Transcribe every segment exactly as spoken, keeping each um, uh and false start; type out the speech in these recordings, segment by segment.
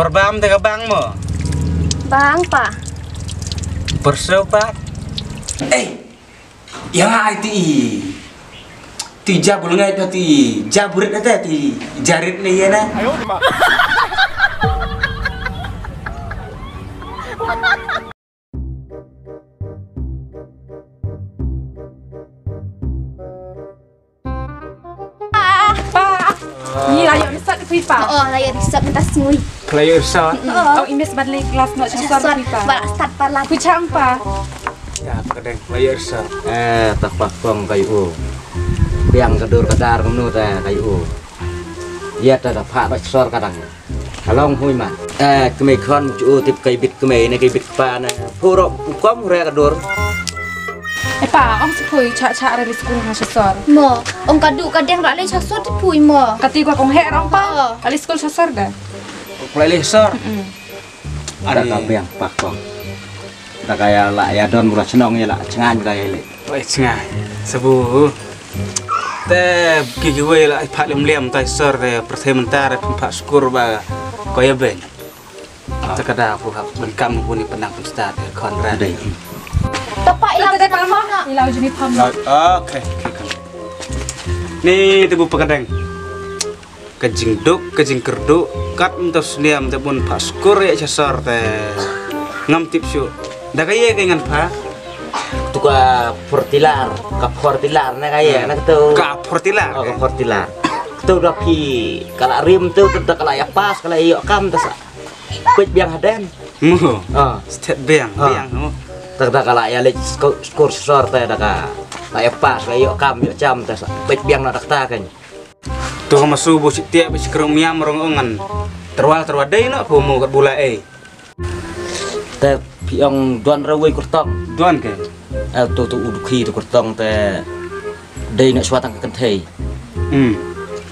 Perbam te ka bang mo. Bang pa. Perso pa. Eh, yang ai ti. Ti jabul ngai pa ti. Jaburit na te ti. Jarit ne ye na. Pa. Ni la ïoh research phi pa. Oh, la ïoh research mynta sngi. Ka la ïoh research. Oh, i miss ban leh kelas noh sha sor phi pa. Ba start pa la. Phi chang pa. Ya, pa ka deng la ïoh research. Eh, ta pa kong ka ïoh. Biang ka dur ka dar kumno ta ka ïoh. Ïa ta ka pha ba sor ka dang. Ka long hui ma. Eh, kmie khon chu tip kai bit kmie ne kai bit kpa ne. Puro kom re ka dur. E pa, ong si phui cha cha re skul ha sha sor. Mo, ong ka du ka deng ra le sha sor ti phui mo. Ka ti ko kong he rong pa. Oh. Ka le skul sha sor da. Ko le sor. Mm. Ada ka biang pa kong. Da ka ïa la ïa don bura chnong ïa la chngan ka ïa le. Oi, chnga. Sabu. Te ki kiwei la pha lem lem tai sor de pyrthei mynta de pha skur ba ko ya ben. Te ka da phu hap ben kam phu ni penang pun stad de kon ra. Dei. Tapa ila te pama. Ila ujini pama. Okay, okay, okay. Ni te bu pakadeng. Ka jingduk, ka jingkyrduh, kat mynta sniam te bun pha skur ïa cha sor te ngam tip shuh. Da ka ye ka ngan pha. Tu ka portilar, ka portilar na ka ye na tu. Ka portilar. Oh, ka portilar. Tu da phi ka la rim tu, tu da ka la ïa pas, ka la ïa kam ta sa. Peit biang haden. Mo. Ah. Stet biang, ah, biang mo. Tak da ka la ïa leit skur, skur sor te da ka la ïa pas, la ïa kam, ïa cham ta sa. Peit biang na da ka ta kan. Tu ka masu bu shi tiak bu shi krung miam rong ongan. Terwal terwal dei no pu mu kat bula ei. Te phi ong don ra wei kurtong. Don ke? Eh, tu tu u dukhi tu kurtong te dei no shwa tang ka kynthei. Hmm.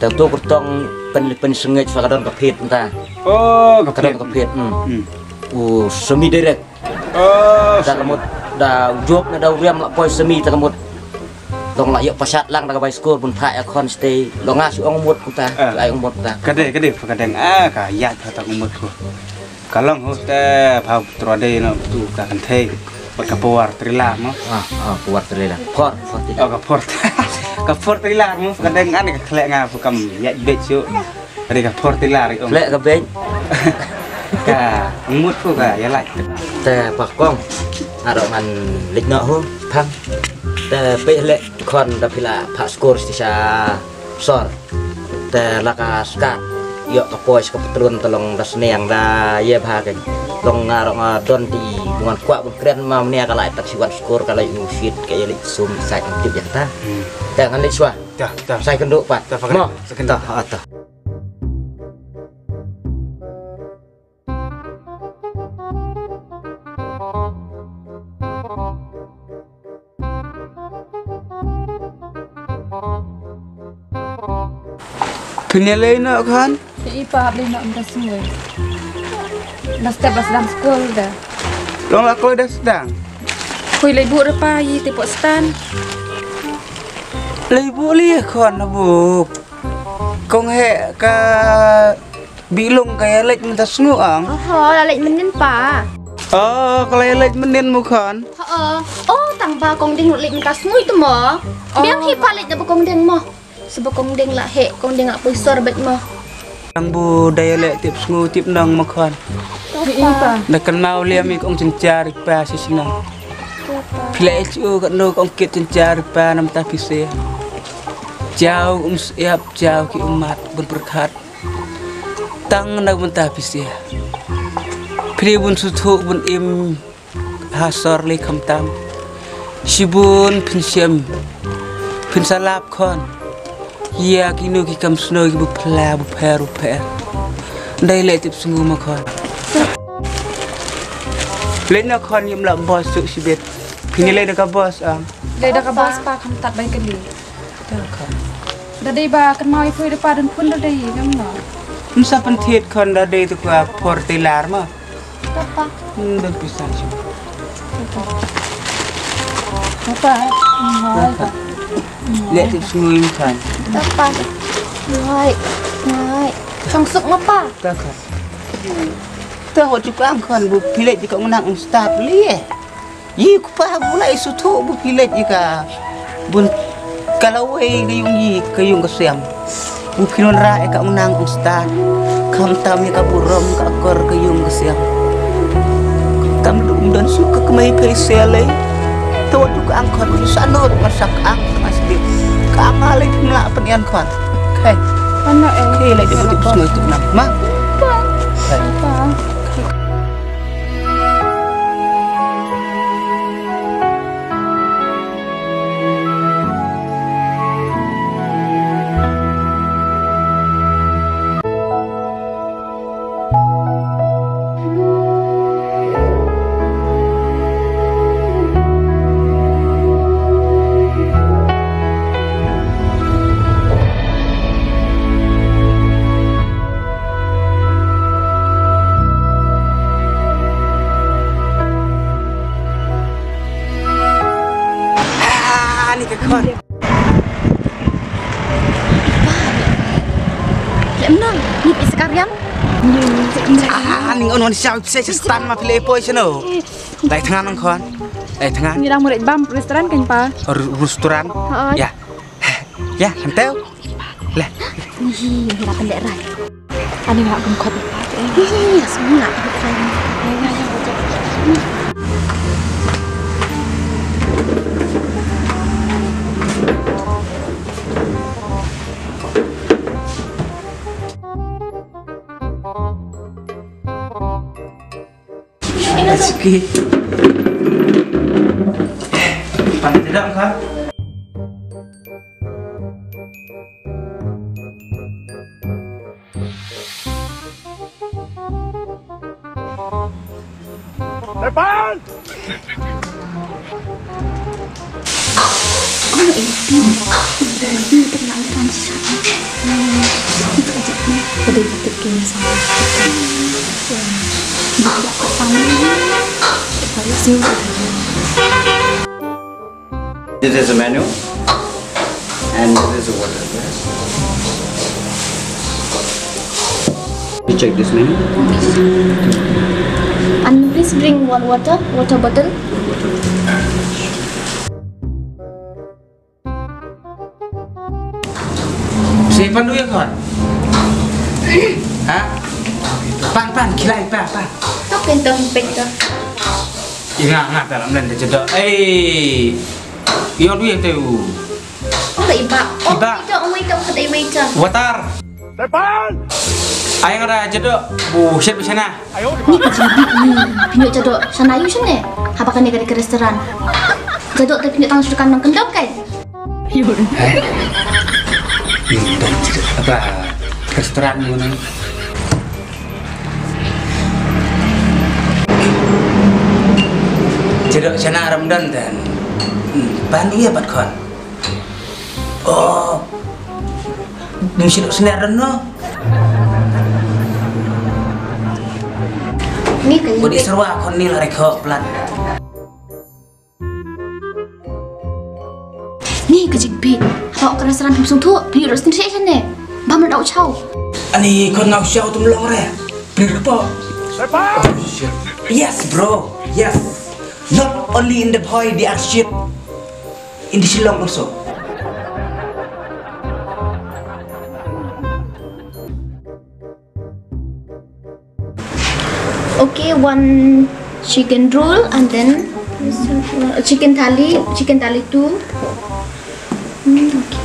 Te tu kurtong pen pen sengej shwa ka don ka phit nta. Oh, ka phit. Ka don ka phit. Hmm. Hmm. U semi direct. Oh, da ka mut da u jop na da u riam la poi semi da ka mut. Dong la ïoh pasat lang da ka bai skur bun pha ïa khon stay. Long nga shu ong mut kuta, ai ong mut ta. Ka dei, ka dei, ka dei. Ah, ka ïa ka ta ong mut ko. Ka long ho te pha tro dei no tu ka kan thei. Ka por trila mo. Ah, ah, por trila. Por, por trila. Oh, ka por. Ka por trila mo. Ka dei ngan ka khlek nga pu kam ïa bet shu. Ka dei ka por trila ri ong. Khlek ka bet. Ka mut ko ka ïa lai. Te pa kong. Aro ngan leit noh ho thang. Te pe lek khon da phi la pha skur sti sha sor. Te la ka skat ïoh ka poi ka patlun te long da sniang da ye bha ke. Long nga rong nga don ti bungan kwah bun kren ma mnia ka lai tak siwan skur ka lai u shit ka ye lek sum sai kan tip ïa ta. Hmm. Te ngan leit swa. Ta, ta. Sai kan duk pat. Ta, mo. Sai kan duk. Ta, ha, ta. Phin ïa lei noh khan? Te i pa hap lei noh mynta sngewbha. Ba step ba sdang skul da. Long la kloi da sdang. Khui lei buh re pa i te pok stan. Lei buh lei khon na buh. Kong heh ka Biklung ka ïa leit mynta sngu ang. Oho, la leit mynnin pa. Oh, ka la ïa leit mynnin mo khon. Ho. Oh, tang ba kong ding leit mynta sngu ito mo. Biang hi pa leit da ba kong ding mo. Saba kong ding la heh, kong ding la poi sor bet mo. Tang bu da ïa leit tip sngu tip nang mo khon. Da kan mau liam ik ong chenchar ik pa si sinang. Phi leit u kat no kong kit chenchar ik pa nam ta phi se. Jao um siap jao ki umat bun perkhat. Tang na bynta phi sia. Phi bun suthu bun im ha sor lei khamtam. Shibun phin shem. Phin salap khon. Ïa kino ki kam sno ki bu phla bu pher bu pher. Dei leh tip sngu ma khon. Leh na khon yim la boss suk shibit. Phin leh da ka boss am. Leh da ka boss pa khamtat bai kali. Da dei ba kan mau i phui da pa dun phun da dei ngam no. Msa pynthied khon da dei tu ka por te lar ma. Papa. Hmm, dun pisa chu. Papa. Papa. Leh tip sngu im khan. Papa. Ngai. Ngai. Chong suk ma pa. Ta khan. Te wat ju kang khon, bu phi leit ïa ka Ngunang Ong Stad lei. Ïa u kpa bu la ïa suthu bu phi leit ïa ka bun ka lawei ka yung ïa ka yung ka sem. Bu phi wanrah ïa ka Ngunang Ong Stad, khamtam ïa ka burom ka akor ka yung ka sem. Tam dum don suk ka kmai phi se lei. Te wat ju kang khon, ju sa not ma sak ang ma sdip. Ka ang lei phim lah pynïan khon. Khei. Ano eh. Khei lei de, buti pus noi tu nam. Ma. Khei. Ah, ni ka khon. Lem nang, ni pisa kariam. Ah, ni on on siaw pisa stan ma pile poi seno. Lai tngan nang khon. Lai tngan. Ni rang murid bam restoran kan pa. Ru-, restoran. Ha. Ya. Ya, hanteu. Leh. Ni, ni rang pendek rai. Ani ngak kum khot ipa te. Ih, semua nak tengok saya. Ya, ya, ya, betul. Sikit. Pan tidak, Kak? Depan! This is a menu and this is a water. You check this menu. And please bring one water, water bottle. Siapa lu ya, kawan? Hah? Pan, pan, kilai, pan, pan. Apa yang tahu pek tu? Ina nga ta lam len da jadok. Eh. Yo du ya tu. Oh, iba. Oh, iba. Waiter, oh, waiter, waiter, waiter. Watar. Depan. Ayang ada jadok. Bu, siap di sana. Ni ka jingbi ni. Pynïoh jadok shana ïa u shane. Haba kane ka dei ka restoran. Jadok te pynïoh tang shu kan nang kyndong kai. Eh? Ni don jadok apa restoran ni nang. Jadok shana Ramadan dan. Hmm, ban ïa bat khon. Oh. Nym shu sner don no. Ni ka jingbi. Bodi serwa khon ni la rekho plat. Ni ka jingbi. Haba ka restaurant phim sngewthuh, pynïoh restaurant shisha ne. Bam na dau chaw. Ani khon nau chaw tum long re. Pynïoh po. Oh, shit. Yes, bro. Yes. Not only in the Bhoi, the Arshid. In the Shillong also. Okay, one chicken roll and then uh, chicken thali, chicken thali two. Hmm, okay.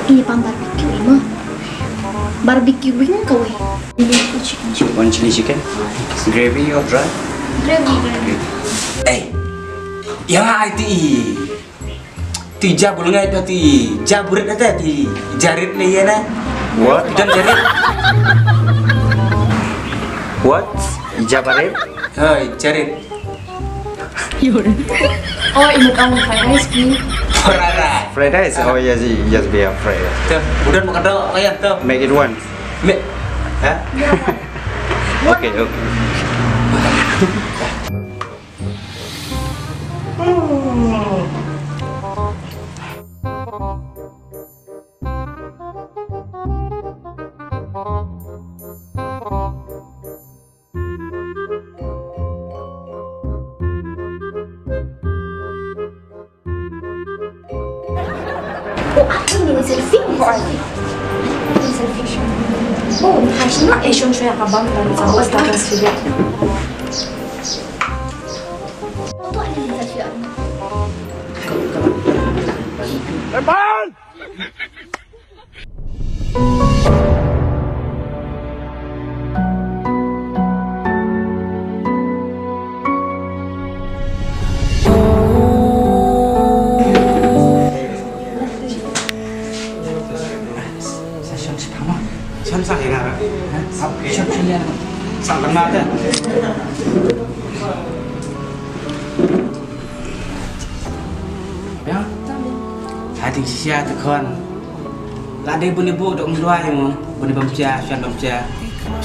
Ini pang barbecue ini. Barbecue wing kawei. Ini chicken. One chili chicken. Gravy or dry? Gravy, gravy. Hey, yang ai ti. Ti ja bul ngai to ti ja burit na te ti jarit le ye na. What? Jan jarit. What? Ija barit? Hoi, jarit. Oh, imut ong fried rice ki. Fried rice. Fried rice? Oh, yes, yes, be a fried rice. Tuh, udah makan dong, kayak tuh. Make it one. Me, hah? Okay, okay. Ni selfie ko ai. Ni selfie. Oh, ni khashna e shon shoya ka bam tan sa bas ta kan sida. Foto ani ni selfie. Eman! Ïa. Hai ting shisha te khon. La dei bun ibu dok mluai mo, bun ibam cia, shan bam cia.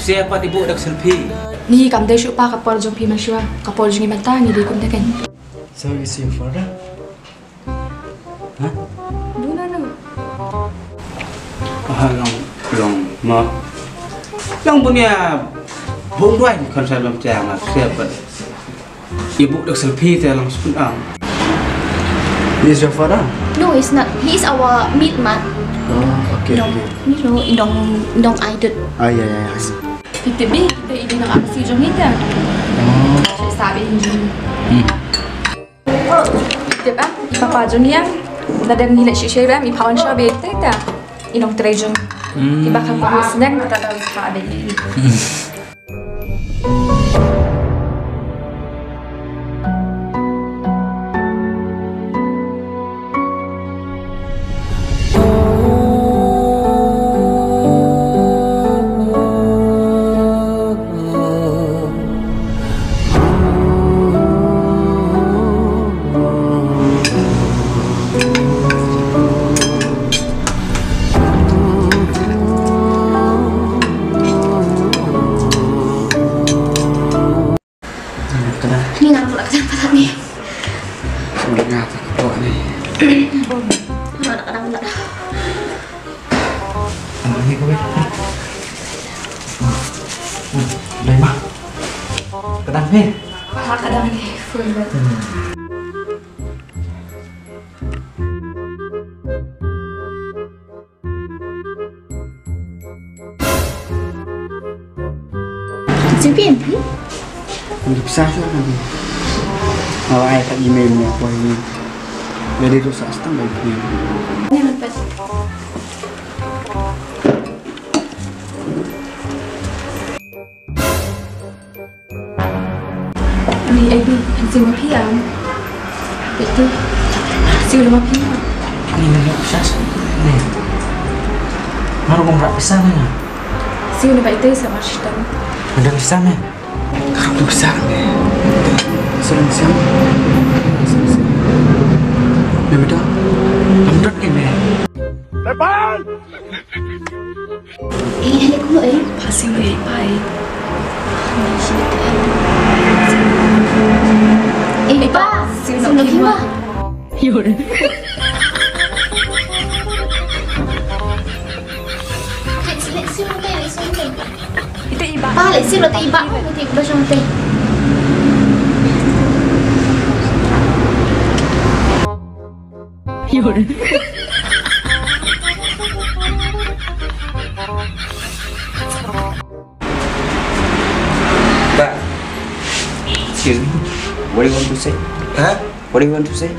Sia pat ibu dok selfie. Ni kam dei shuh pa ka por jong phi mashwa, ka por jong i mata ni dei kum dei kan. So is your father? Hah? Duna no. Ah, long, long, ma. Long bun ïa bun duai ni khon shan bam cia ma, sia pat. Ibu dok selfie te long spoon ang. He is your father? No, he's not. He is our maid man. Oh, okay, no, okay. You know, indong indong aidut. Ah, yeah, yeah, yeah, I see. Kita bi, kita ini nak apa sih jong kita? Oh. Saya sabi ini. Hmm. Kita ba, papa jong yang. Nadang nilai shisha ba, mi pawan sha be kita. Indong trejong. Hmm. Iba kan papa senang kita dah tak ada ini. Ni nga ruh la kjang palat ni. Nga ta ka poh ni. Nga la kdang la. Ah, ni ko wei. Dai ma. Kdang ni. Ma kdang ni. Full. Sing pin phi? Ngi pisa sha kan. Awa ai ka email mo ko ni. Jadi tu sa stang bai phi. Ni man pas. Ani ai bi, ani siew ma phi am. Betul. Siew ma phi am. Ani nang yak sas. Ni. Maru bong rak pisang ni. Siew ni bai tei sama shitan. Ada pisang ni. Kamu tu pisang ni. Sering siang. Ni betul. Kamu dot ni. Depan. Eh, eh, ko, eh. Pha siew eh, pa, eh. Eh, pa, siew no ki ma. Yor. Siew no te, siew no te. Ito iba. Pa, le siew no te iba, no te iba jong te. Yun. But, excuse me, what do you want to say? Huh? What do you want to say?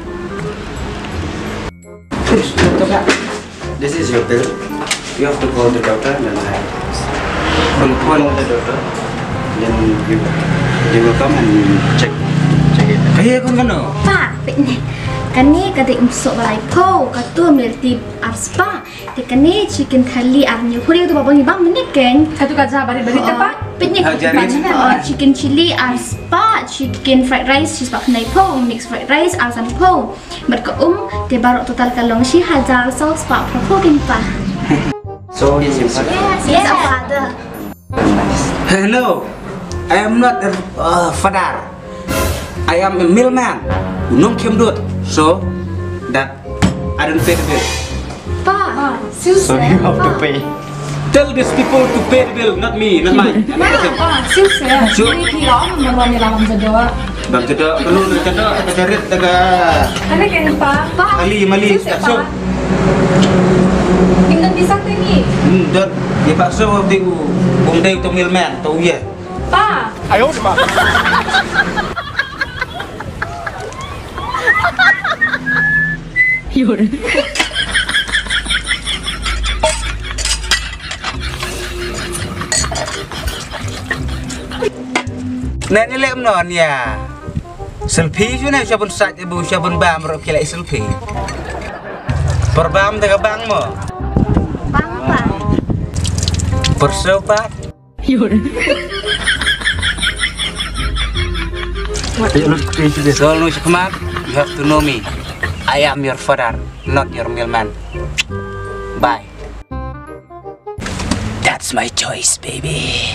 Please, don't talk. This is your bill. You have to call the doctor and then I will call the doctor. Then you, they will come and check, check it. Kaya kon kano? Pa, peit ne. Kane ka dei um soh ba laiphew, katu milti arspah. Te kane chicken thali arhynñiew. Hynriew tu ba bang bang minit ken. Katu ka ja barit barit te pa. Peit ne. Ha, jarit. Oh, chicken chili arspah, chicken fried rice shispah phew laiphew, mixed fried rice arsanphew. Bad ka um, te baroh total ka long shi hajar saw spah phraphew kin pa. So, he's your father? Yes, yes, our father. Hello, I am not a uh, father. I am a mailman. U nongkhim dud. So, that I don't pay the bill. Pa, so you have to pay. Tell these people to pay the bill, not me, not mine. Pa, pa, siew seh. Siew. Ni phi ong, man wan ni la bam jadoh. Bam jadoh, ka lu jadoh, ka jarit, ka. Kane ken pa. Pa. Mali, mali. Siew seh, pa. Ngim don pisa te ngi. Hmm, don. Ïa pha shu dei u, um dei u to mailman, to u ïa. Pa. Nani lem non ïa. Selfie shu ne sha bun sait bu sha bun bam ro kila selfie. Perbam te ka bang mo. Bang pa. Perso pa. Sol nu shikmat, you have to know me. I am your father, not your mailman. Bye. That's my choice, baby.